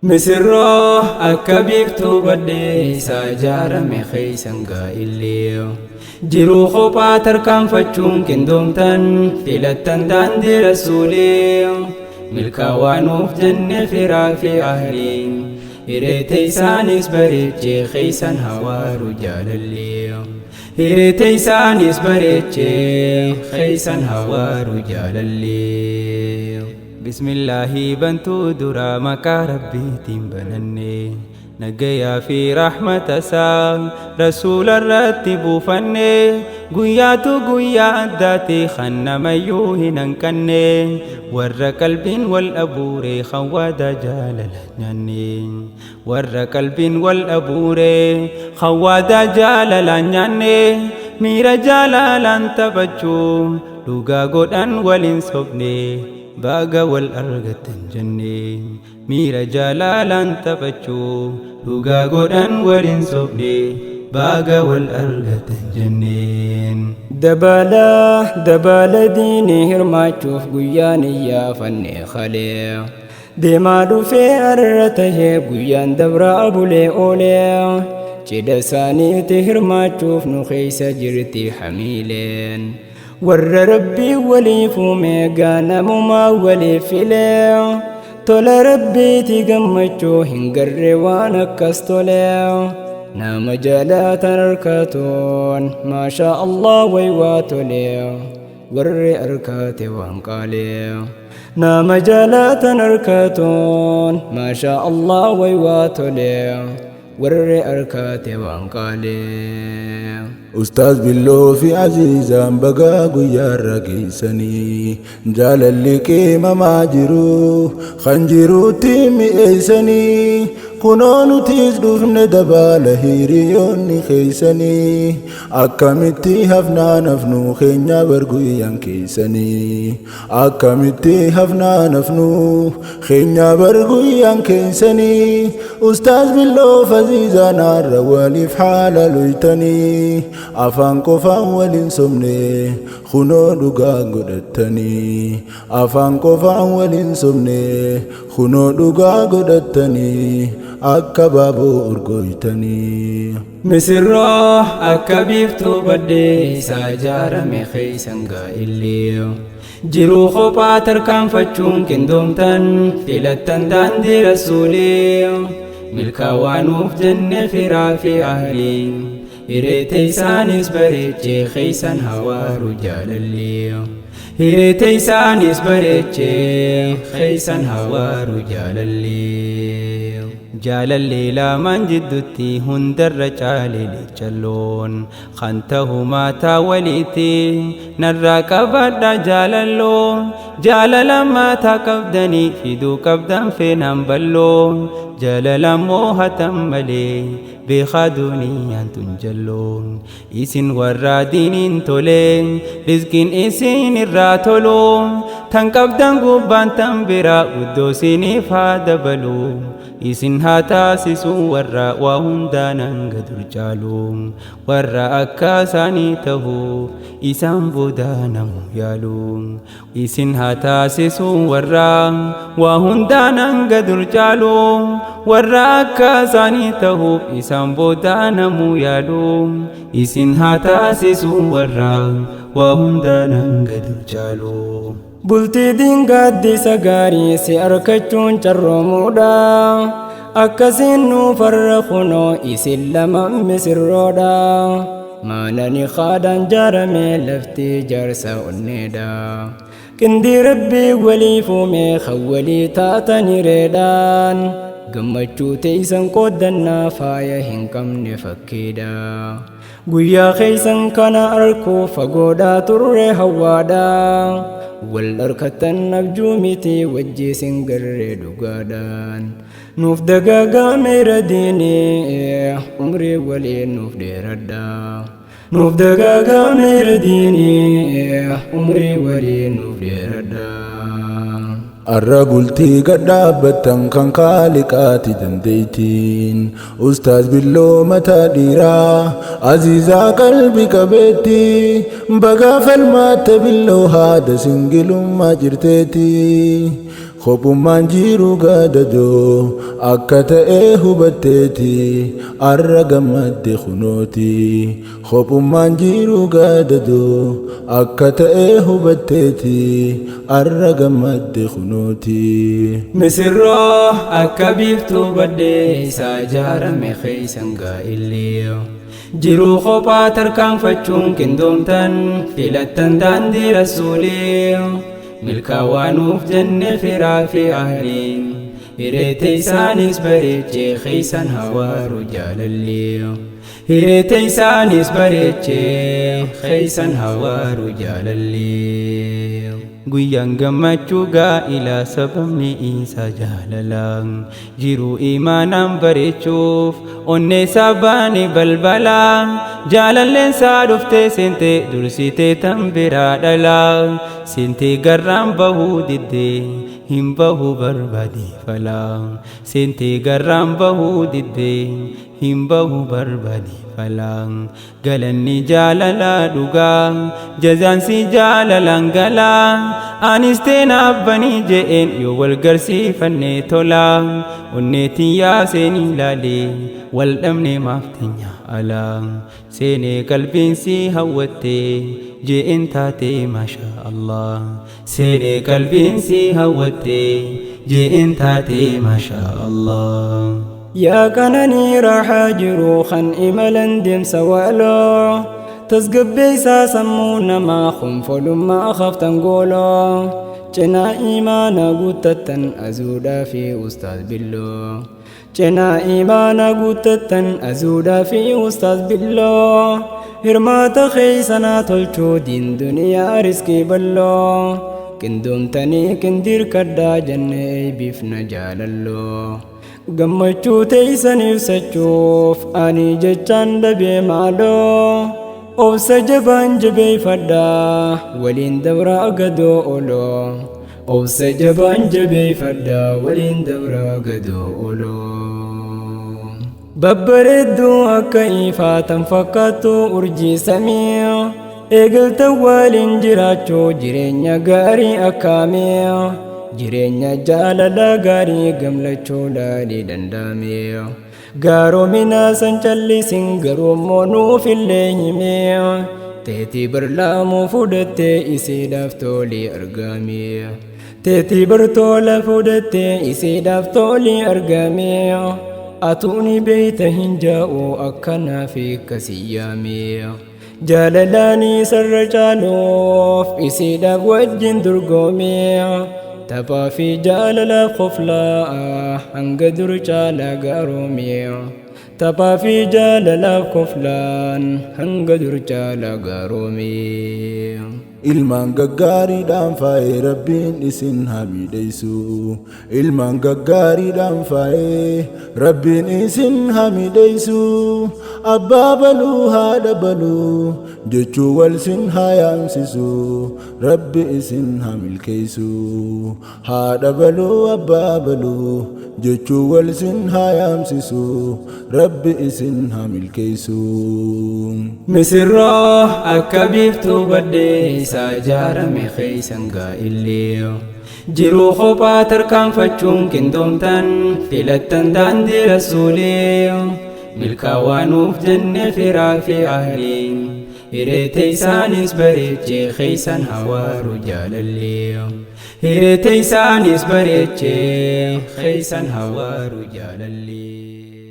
Misirroo akka biiftuu baddeessa ijaarame keeysan gaa'illee. Jiruu kophaa tarkaanfachuun qindoomtan filattan daandii rasuulee. Milkaawaa nuuf jenne firaa fi ahliin. Hiree teessaanis bareechee keeysan hawaaru jaalallee. Hiree teessaanis bareechee keeysan hawaaru jaalallee. Bismillaahi bantuu dura maqaa rabbiitiin bananne. Nagayaa fi rahmata isaa rasuula irratti buufanne. Guyyaatu guyyaa addaati kan namayyuu hin hanqanne. Warra qalbiin wal abuure kan waadaa jaalala nyaanne. Warra qalbiin wal abuure kan waadaa jaalala nyaanne. Miira jaalalaan taphachuu dhugaa godhan waliin sobne. Baga wal argatan jenne. Miira jaalalaan taphachuu dhugaa godhan waliin sobne. Baga wal argatan jenneen. Dabala dabala diinii hirmaachuuf guyyaan iyyaafanne kalee. Deemaa dhufee arra tahee guyyaan dabraa bulee oolee. Cidha isaaniitti hirmaachuuf nu keessa jirti hamiileen. Warra rabbii waliif uume gaanamumaa waliif filee. Tola rabbiiti gammachuu hin garree waan akkas tolee. Nama jaalatan harkatuun maashaa Allah way waa tolee. Warri harkate waan qaalee. Nama jaalatan harkatuun maashaa Allah way waa tolee. Warri harkate waan qaalee. Ustaaz Billoo fi Aziizaan bagaa guyyaarra geessanii jaalalli qiimamaa jiru kan jirutti mi'eessanii kunoo nutis dhufne dabaala hiriyoonni keessanii akkamitti hafnaa nafnu keenya bar guyyaan keessanii akkamitti hafnaa nafnu keenya bar guyyaan keessanii Ustaaz Billoo fi Aziizaan har'a waliif haala luytanii afaan qofaan waliin sobne kunoo dhugaa godhattanii afaan qofaan waliin sobne kunoo dhugaa godhattanii akka baaboo urgooytanii. Misirroo akka biiftuu baddeessa ijaarame keeysan gaa'illee. Jiruu kophaa tarkaanfachuun qindoomtan filattan daandii rasuulee. Milkaawaa nuuf jenne firaa fi ahliin. Hiree teessaanis bareechee keeysan hawaaru jaalallee. Hiree teessaanis bareechee keeysan hawaaru jaalallee. Jaalallee lamaan jidduutti hundarra caalee leechalloon kan tahu maataa walitti narraa qabadha jaalalloo jaalala maataa qabdanii fiduu qabdan feenaan balloo jaalala moohatan malee beekaa duniyaan tun jalloo isin warra diiniin tolee rizqiin isin irraa tolu tan qabdan gubbaan tan biraa guddoo isiniif haa dabalu isin haa taasisu warra waa hundaan hanga dur caalu warra akka isaanii tahu isaan booda namu yaalu isin haa taasisu warra waa hundaan hanga dur caalu warra akka isaanii tahu isaan booda namu yaalu isin haa taasisu warra waa hundaan hanga dur caalu. Bultii diingaaddisa gaarii si argachuun carroomuudha. Akkasiin nuuf har'a kunoo isin lama misirroodha. Maanani haadhaan jaarame lafti jaarsa onneedha. Qindii rabbii waliif uume kan walii taatan hireedhaan. Gammachuu teessan qooddannaa faaya hin qabne fakkiidha. Guyyaa keessan kana arkuu fagoodhaa turre hawwaadha. Wal harkattan abjuu miti wajji sin garree dhugaadhaan. Nuuf dagaagaa meera diinii umrii waliin nuuf dheeradha. Nuuf dagaagaa meera diinii umrii waliin nuuf dheeradha. Arra bultii gad dhaabbattan kan kaaliqaati dandeeytiin Ustaaz Billoo mataa dhiiraa Aziizaa qalbi qabeetti bagaa falmaatte billoo haada singilummaa jirteeti. Kophummaan jiru gadadoo akka ta'e hubatteeti arra gammadde kunooti. Kophummaan jiru gadadoo akka ta'e hubatteeti arra gammadde kunooti. Misirroo akka biiftuu baddeessaa ijaarame keeysan gaa'illee. Jiruu kophaa tarkaanfachuun qindoomtan filattan daandii rasuulii. Milkaawaanuuf jenne firaa fi ahliin. Hireete isaanis bareechee keeysan hawaaru jaalallee. Hireete isaanis bareechee keeysan hawaaru jaalallee. Guyyaan gammachuu gaa'ilaa sababni isaa jaalala. Jiruu imaanaan bareechuuf onnee isaa baane balbala. Jaalalleen isaa dhuftee seente dursitee tan biraa dhala. Seentee garraan bahuu diddee hin bahuu barbaade fala. Seentee garraan bahuu diddee hin bahuu barbaade fala. Galanni jaalala dhugaa jazaansi jaalalaan galaa. Anis teena abbanii je'een yoo wal garsiifanne tola. Onneetiin yaa seenii ilaalee wal dhabne maaf teenya ala. Seenee qalbiin si hawwatte je'een taate maasha Allah. Seenee qalbiin si hawwatte je'een taate maasha Allah. Yaa qananii raaxaa jiru kan imalan deemsa waaloo, tasgabbeessaa sammuu namaa konfolummaa haftan gooloo, cinaa imaana guuttattan azuudhaa fi ustaaz Billoo. Cinaa imaana guuttattan azuudhaa fi ustaaz Billoo. Hirmaata keeysanaa tolchuu diin duniyaa riskii balloo. Qindoomtanii qindirkadhaa jennee eebbifna jaalalloo. Gammachuu teeysan ibsachuuf ani jechaan dhabee maaloo. Obsa jabaan jabeeffadhaa waliin dabraa gadoo ooloo. Obsa jabaan jabeeffadhaa waliin dabraa gadoo ooloo. Babbareedduu akka ifaa tan fakkaattu urjii samii. Eegaltan waliin jiraachuu jireenya gaarii akkaamii. Jireenya jaalala gaarii gamlachuu laalii danda'ame. Gaaromina san callisin garuu immoo nuuf illee himee. Teetii barlaamuu fudhattee isiidhaaf tolii argame. Teetii bartoola fudhattee isiidhaaf tolii argame. Atuuni beeyta hin jaa'u akkanaa fi akkasii yaame. Jaalalaanii sarara caaluuf isiidhaaf wajjin dorgome. Taphaa fi jaalalaaf koflaa hanga dur caalaa gaarome. Taphaa fi jaalalaaf koflaan hanga dur caalaa gaarome. Ilmaan gaggaariidhaan faayee Rabbiin isin haa miidheysu. Ilmaan gaggaariidhaan faayee Rabbiin isin haa miidheysu. Abbaa baluu haadha baluu jechuu wal sin haa yaamsisu. Rabbi isin haa milkeessu. Haadha baluu abbaa baluu jechuu wal sin haa yaamsisu. Rabbi isin haa milkeessu. Misirroo akka biiftuu baddeessaa ijaarame keeysan gaa'illee. Jiruu kophaa tarkaanfachuun qindoomtan filattan daandii rasuulii. Milkaawaanuuf jenne firaa fi ahliin. Hireete isaanis bareechee keeysan hawaaru jaalallee. Hireete isaanis bareechee keeysan hawaaru jaalallee.